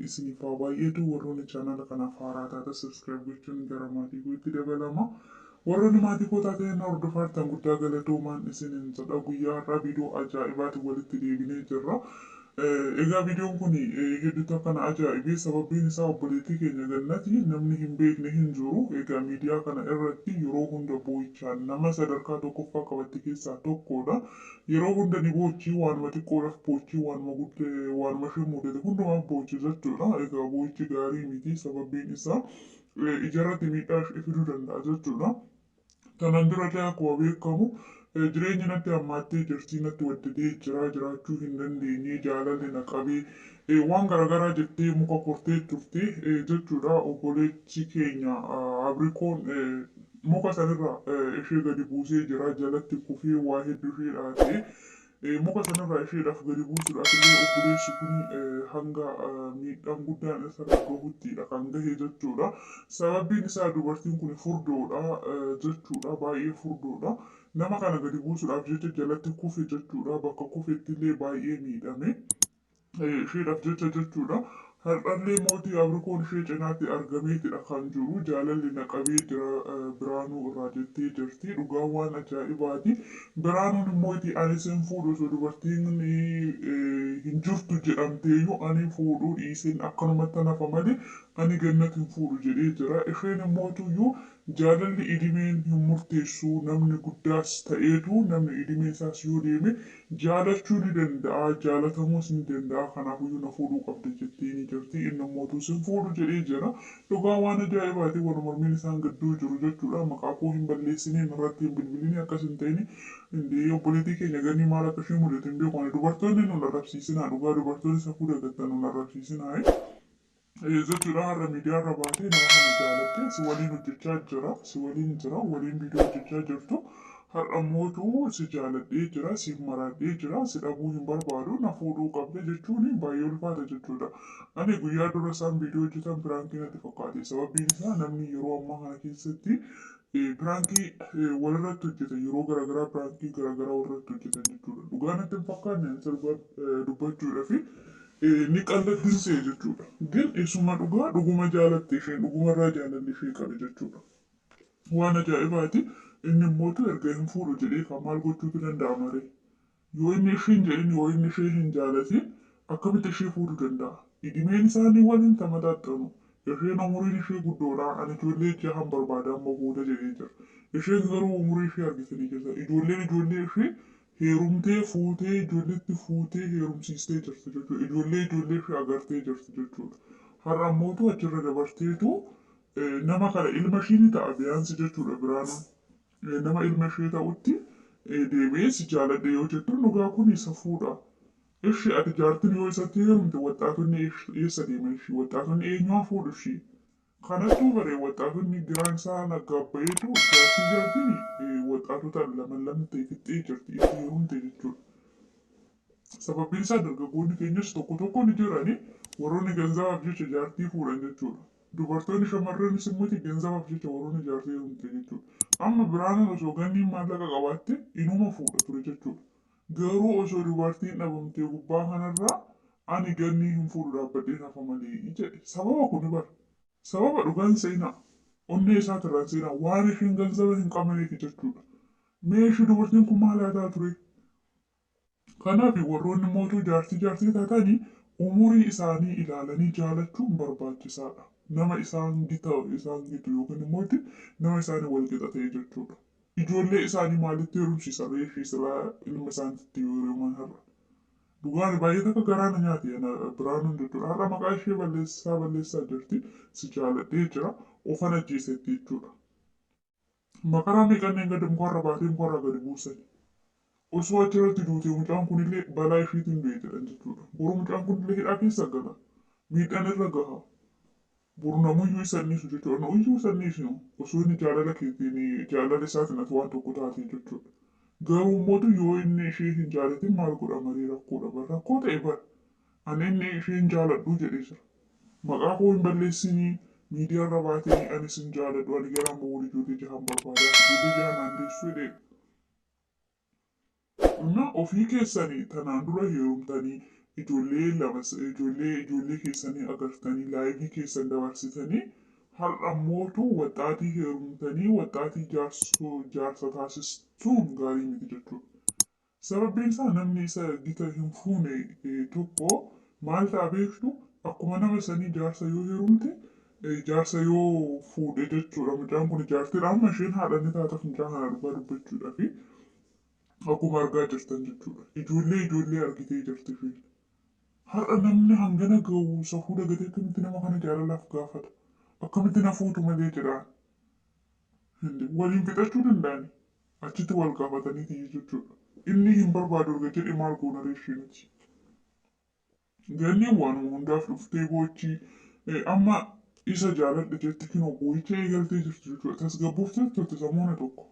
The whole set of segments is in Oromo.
Isiniif haa baay'atu. Warroonni chaanala kanaaf haaraa taatan subscribe gochuun gara maatii kootti dabalama. Warroonni maatii koo taatan hordofaa jirtan guddaa galatoomaan isiniin jedha. Guyyaa har'aa viidiyoo ajaa'ibaatiin walitti deebinee jirra. Egaa viidiyoon kun hedduutu akkana ajaa'ibee, sababiin isaa obboleettii keenya Gannati namni hin beekne hin jiru. Egaa miidiyaa kana irratti yeroo hunda boo'ichaan nama sadarkaa tokkoffaa qabatte keessaa tokkodha. Yeroo hunda ni boochi, waanuma xiqqoodhaaf boochi, waanuma guddaa waanuma ishee mudate hundumaaf boochi jechuudha. Egaa boo'ichi gaarii miti, sababiin isaa ijarratti miidhaa ishee fiduu danda'a jechuudha. Kanaan dura illee akkuma beekamu jireenya natti hammaattee jirti, natti waddadee jira, jiraachuu hin dandeenye, jaalalli na qabee waan garaagaraa jettee muka kortee turte jechuudha. Obboleettii keenya Abrikoon muka sanirraa ishee gadi buusee jira, jalatti kufee waa hedduu ishee dhaatee. Muka sanarraa isheedhaaf gadi buusuudhaaf illee obboleessi kun hanga miidhaan guddaan isarra gahuttidha kan gahe jechuudha. Sababiin isaa dubartiin kun furdoodha jechuudha, baay'ee furdoodha. Nama kana gadi buusuudhaaf jecha jalatti kufe jechuudha. Bakka kufetti illee baay'ee miidhame. Isheedhaaf jecha jechuudha. Har'allee mootii Abrikoon ishee cinaatti argameetidha kan jiru. Jaalalli na qabee jira Biraanuu irraa jettee jirti. Dhugaan waan ajaa'ibaati. Biraanuun immoo ani sin fuudhu osoo dubartiin hin jirtu jedhamteeyyuu ani fuudhuu dhiiseen akkanumatti nafa malee ani Gannati hin fuudhu jedhee jira. Isheen immootuyyuu jaalalli idimeen hin murteessu, namni guddaas ta'eetu namni idimeen isaas yoo deeme jaalachuu ni danda'a, jaalatamuus ni danda'a, kanaafiyyuu na fuudhuu qabda jettee ni jirti. Inni immootu sin fuudhu jedhee jira. Dhugaa waan ajaa'ibaati wal mormiin isaan gidduu jiru jechuudha. Maqaa koo hin balleessinee, irratti hin bilbilinii, akkas hin ta'in. Indee obboleettii keenya Gannii maal akka ishee mudate hin beeku. Ani dubartoonni nun arrabsiisinaa, dhugaa dubartoonni safuu dagattan nun arrabsiisinaa jechuudha. Har'a miidiyaa irra baatee nama kana jaalattee si waliin hojjechaa jira, si waliin jira, waliin viidiyoo hojjechaa jirtu. Har'a mootuu si jaaladhee jira, si maradhee jira, si dhabuu hin barbaadu, na fuudhuu qabda jechuun baay'ee ulfaata jechuudha. Ani guyyaa dura isaan viidiyoo hojjetan piraankii natti fakkaate. Sababiin isaa namni yeroo ammaa kana keessatti piraankii walirratti hojjeta, yeroo garaagaraa piraankii garaagaraa walirratti hojjetan jechuudha. Dhugaa natti hin fakkaanne isa dhugaa dubbachuudhaafi ni qalladdinsee jechuudha. Gin isuma dhugaa dhuguma jaalatte isheen, dhugumarraa jaalalli ishee qabe jechuudha. Waan ajaa'ibaati. Inni immootu erga hin fuudhu jedhee kan maal gochuutu danda'ama ree? Yoo inni ishee hin jedhin, yoo inni ishee hin jaalatin akkamitti ishee fuudhuu danda'a? Idimeen isaanii waliin tamaxaxxanu. Isheen umuriin ishee guddoodha. Ani ijoollee jahan barbaada amma booda jedhee jira. Isheen garuu umurii ishee argitanii jirta. Ijoolleen ijoollee ishee heerumtee fuutee ijoolleetti fuutee heerumsiistee jirti jechuudha. Ijoollee ijoollee ishee agartee jirti jechuudha. Har'a ammootu achirra dabarteetu nama kana ilma ishii ni ta'a biyaansi jechuudha Biraanuun. Nama ilma ishee ta'utti deebi'ee si jaaladhe yoo jettu dhugaa kun safuudha. Ishee ati jaartiin yoo isatti heerumte waxxaatonni eessa deeman ishii? Waxxaatonni eenyumaa fuudhu ishii? Kanattuu bare waxxaatonni giraan isaa naggaabbayeetu jaartii jaartiin waxxaatota lama lamtee fixxee jirti itti heerumte jechuudha. Sababiin isaa dargaggoonni keenyas tokko tokko ni jirani warroonni ganzabaaf jecha jaartii fuudhan jechuudha. Dubartoonni shamarranis immoo ganzabaaf jecha warroonni jaartii heerumte jechuudha. Amma Biraanuun osoo Ganniin maallaqa qabaatte inuma fuudha ture jechuudha. Garuu osoo dubartiin dhabamtee gubbaa kanarraa ani Gannii hin fuudhu dhaabbadhee hafa malee jedhe. Sababa kuni bara. Sababa dhugaan seenaa. Onnee isaatirraan seenaa waan isheen ganzaba hin qabneef jechuudha. Mee ishee dubartiin kun maal haa ture? Kanaaf warroonni mootuu jaartii jaartii taatanii umurii isaanii ilaalanii jaalachuun barbaachisaadha. Nama isaan gita isaan gitu yookiin immoo nama isaanii wal qixa ta'e jechuudha. Ijoollee isaanii maalitti heerumsiisa reeshii silaa ilma isaaniitti yoo heeruman har'a? Dhugaan baay'ee takka garaa na nyaate Biraanuun jechuudha. Har'a maqaa ishee balleessaa balleessaa jirti. Si jaaladhee jira. Ofan ajjeesetti jechuudha. Makaraa meeqanneen gadi mukarra baatee mukarra gadi buusani. Osoo achirratti duute mucaan kunillee balaa isheetiin du'e jedhan jechuudha. Boru mucaan kunillee hidhaa keessa gala. Miidhaan irra gaha. Boru namuyyuu isa anniisu jechuudha. Namuyyuu isa anniisnu osoo inni jaalala keetiin jaalala isaatiin ati waan tokko taate jechuudha. Garuu immoo yoo inni ishee hin jaalatin maal godha malee rakkoodha bara. Rakkoo ta'e bara. Ani inni ishee hin jaaladhu jedhee jira. Maqaa koo hin balleessinii miidiyaa irra baatee ani sin jaaladhu, ani garaan ba'uu ijoollee jahan barbaada. Ijoollee jahan naan deessu jedhee. Na ofii keessanii tanaan dura heerumtanii Ijoollee lama ijoollee keessanii agartanii laayivii keessan dabarsitanii har'a mootu waxxaatii heerumtanii waxxaatii jaarsa taasistuun gaarii miti jechuudha. Sababbiin isaa namni isa gita hin fuune tokko maal ta'a beektu, akkuma nama sanii jaarsa yoo heerumte, jaarsa yoo fuudhe jechuudha. Mucaan kun jaartiidha, amma isheen haadha ni taataaf mucaa kana dhugaa dubbachuudhaa fi akkuma argaa jirtan jechuudha. Ijoollee argitee jirti isheen. Har'a namni hangana gahu safuu dagatee akkamitti nama kana jaalalaaf gaafata? Akkamitti na fuutu malee jedhaan? Waliin fixachuu danda'ani. Achitti wal gaafatanii jechuudha. Inni hin barbaadu erga jedhe maal goona reeshee nuti? Ganni waanuma hundaaf dhuftee boochi amma isa jaaladha jetti kinoo boo'icha eegaltee jirti jechuudha. Tasgabbooftee turte samoona tokko.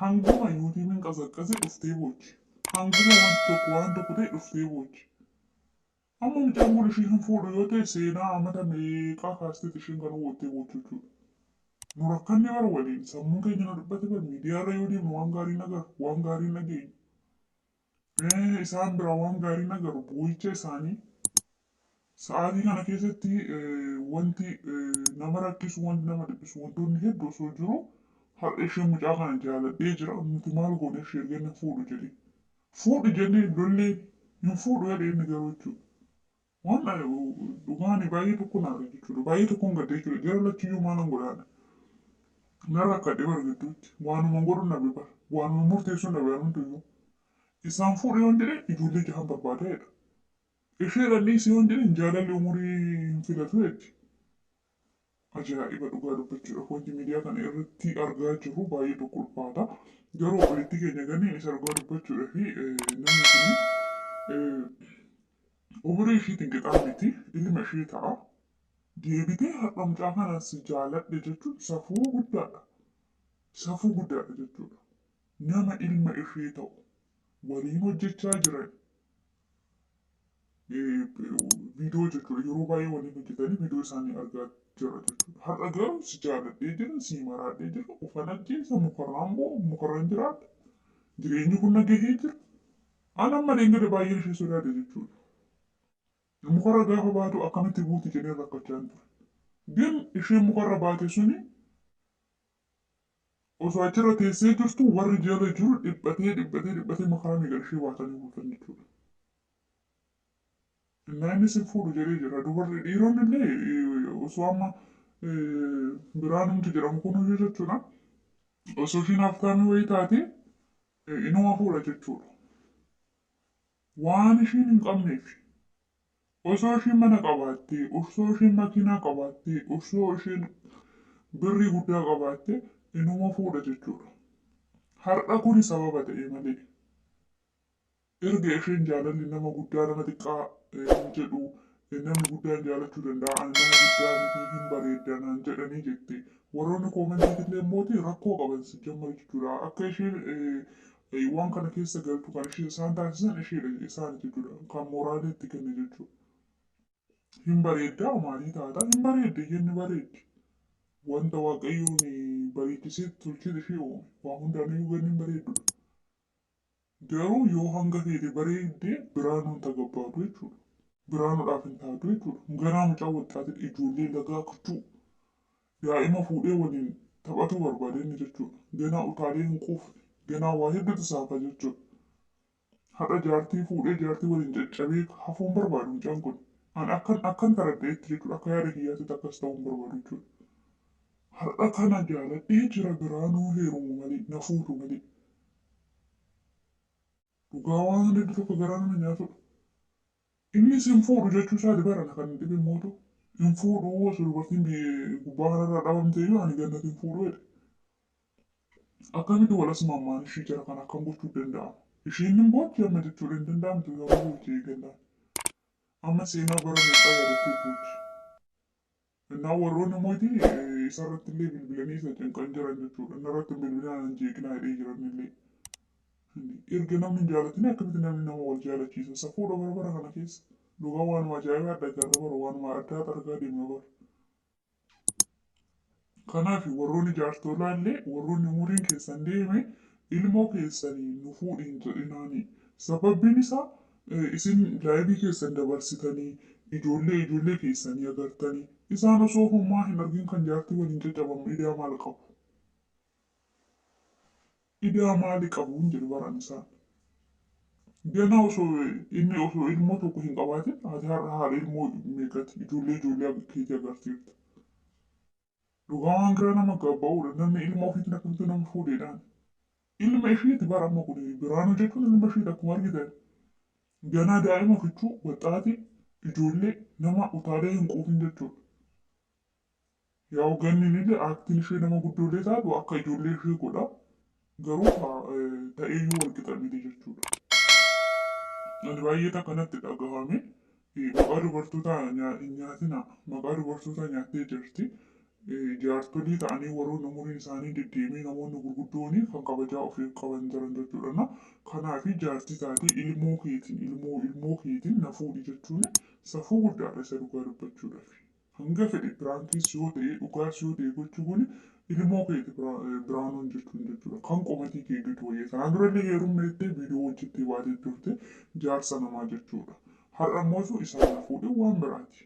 Hanguma yuutuubiin qasaqqase dhuftee boochi. Hanguma wanti tokko waan tokko ta'e dhuftee boochi. Amma mucaan kun ishee hin fuudhu yoo ta'e seenaa amata meeqaa kaasteeti isheen kan hubattee boochu jechuudha. Nu rakkanne bara waliin sammuun keenya nu dhiphate bara miidiyaarra yoo deemnu waan gaarii agarru, waan gaarii dhageenyu. Isaan biraa waan gaarii agarru boo'icha isaanii. Sa'aatii kana keessatti wanti nama rakkisu, wanti nama dhiphisu wantoonni hedduu osoo jiru har'a isheen mucaa kana jaaladhee jira, nuti maal goone ishee erga inni fuudhu jedhee. Fuudhu jennee lollee hin fuudhu jedhee inni garuu jechuudha. Waan dhugaan baay'ee tokko naara jechuudha. Baay'ee tokkoon gadda jechuudha. Jara lachiyyuu maalan godhaana. Nan rakkadhe bara gidduutti. Waanuma godhu nabe bara. Waanuma murteessu nabe anumtuyyuu. Isaan fuudhu yoon jedhe ijoollee jahan barbaada jedha. Ishee dhalliisi yoon jedhe jaalalli umurii hin filatu jetti. Ajaa'iba dhugaa dubbachuudhaaf wanti miidiyaa kana irratti argaa jirru baay'ee tokko ulfaata. Garuu obboleettii keenya ganneen isa dhugaa dubbachuudhaa fi namni kun umurii ishiitiin qixaa miti, ilma ishee ta'a. Deebitee har'a mucaa kana si jaaladhe jechuun safuu guddaadha. Safuu guddaadha jechuudha. Nama ilma ishee ta'u waliin hojjechaa jiran viidiyoo jechuudha. Yeroo baay'ee waliin hojjetanii viidiyoo isaanii argaa jira jechuudha. Har'a garuu si jaaladhee jira, si maraadhee jira, ufan ajjeesa, mukarraan bu'u, mukarraan jiraadha. Jireenyi kun na gahee jira. An amma deengada baay'een ishee sodaadhe jechuudha. Mukarra gaafa baatu akkamitti buuti jedhee rakkachaa ture. Gin isheen mukarra baate suni osoo achirra teessee jirtu warri jala jiru dhiphatee dhiphatee dhiphatee makaraa meeqa ishee baatanii buutan jechuudha. Innaa inni sin fuudhu jedhee jira. Dubarri dhiironni illee osoo amma Biraanumti jedhamu kun hojii jechuudha. Osoo ishiin haftaamii wayii taate inuma fuudha jechuudha. Waan ishiin hin qabneef osoo ishiin mana qabaattee, osoo ishiin makiinaa qabaattee, osoo ishiin birrii guddaa qabaattee inuma fuudha jechuudha. Har'a kuni sababa ta'e malee. Erga isheen jaalalli nama guddaa nama xiqqaa hin jedhu, namni guddaan jaalachuu danda'a, ani nama guddaa miti hin bareedda naan jedhanii jette. Warroonni koomentiitillee mootii rakkoo qaban si jammar jechuudha. Akka isheen waan kana keessa galtu kan ishee isaan taasisan isheedha isaan jechuudha. Kan mooraalii itti kenne jechuudha. Hin bareeddaa maalii taata? Hin bareedde jenni bareeddi. Wanta Waaqayyoon bareechisee tolchee ishee uume. Waa hundaaniyyuu ganni hin bareeddudha. Garuu yoo hanga feete bareedde Biraanuun tagabbaatu jechuudha. Biraanuudhaaf hin taatu jechuudha. Ganaa mucaa waxxaatiin ijoollee lagaa kichuu daa'ima fuudhee waliin taphatuu barbaade inni jechuudha. Ganaa utaalee hin quufne. Ganaa waa hedduutu saafa jechuudha. Har'a jaartii fuudhee jaartii waliin caccabee hafuu hin barbaadu mucaan kun. An akkan taraddeetti jechuudha. Akka yaada kiyyaatti akkas ta'uu hin barbaadu jechuudha. Har'a kana jaaladhee jira Biraanuu heerumu malee na fuutu malee. Dhugaa waan hedduu tokko garaa nama nyaatudha. Innis hin fuudhu jechuu isaati barana kan dhibe mootu. Hin fuudhu osoo dubartiin gubbaa kanarraa dhabamte iyyuu ani gannati hin fuudhu jedhe. Akkamitti wal asmaammaan ishii jara kana akkam gochuu danda'ama? Isheen hin boochi amma jechuudha hin danda'amtu gama boochi eegannaan. Amma seenaa bara meeqaa yaadattee boochi. Innaa warroonni mootii isarratti illee bilbilanii isa cinqan jiran jechuudha. Innarratti hin bilbilaan hin jeeqinaa jedhee jiran illee. Erga namni hin jaalatin akkamitti namni nama wal jaalachiisa? Safuudha bara bara kana keessa. Dhugaa waanuma ajaa'ibaa adda agarra bara waanuma addaa argaa deemna bara. Kanaaf warroonni jaartolaa illee warroonni umuriin keessan deeme ilmoo keessanii nu fuudhi hin jedhinaani. Sababbiin isaa Isin laayivii keessan dabarsitanii ijoollee ijoollee keessanii agartanii isaan osoo homaa hin argin kan jaartii waliin caccabamu idaa maal qabu? Idaa maali qabu hin jedhu baran isaan. Ganaa osoo inni osoo ilmoo tokko hin qabaatin ati har'a haadha ilmoo meeqati ijoollee ijoollee keetii agarsiifta. Dhugaa waan gara nama gabba'uudha. Namni ilma ofiitiin akkamitti nama fuudheedhaan. Ilma isheeti bara amma kun Biraanuu jechuun ilma isheeti akkuma argitan. Ganaa daa'ima kichuu waxxaati ijoollee nama utaalee hin quufin jechuudha. Yaa'u ganniin illee aaktiin ishee nama guddoollee taatu akka ijoollee ishee godha. Garuu ta'eeyyuu wal qixa miti jechuudha. Ani baay'ee takka natti dhagahame. Maqaa dubartootaa hin nyaatina. Maqaa dubartootaa nyaattee jirti. Jaartolii ta'anii warroonni umuriin isaanii deddeemee namoonni gurguddoon kan kabajaa ofiif qaban jiran jechuudha. Kanaaf jaartii taatee ilmoo keetiin ilmoo ilmoo keetiin na fuudhi jechuun safuu guddaadha isa dhugaa dubbachuudhaaf. Hanga fedhe piraankiis yoo ta'e dhugaas yoo ta'e gochuu kun ilmoo keeti Biraanuun jechuun jechuudha. Kan qomatii kee gitu wayya. Kanaan durallee heerumna jettee viidiyoo hojjettee baatee turte jaarsa namaa jechuudha. Har'a immoo isaan na fuudhe waan biraati.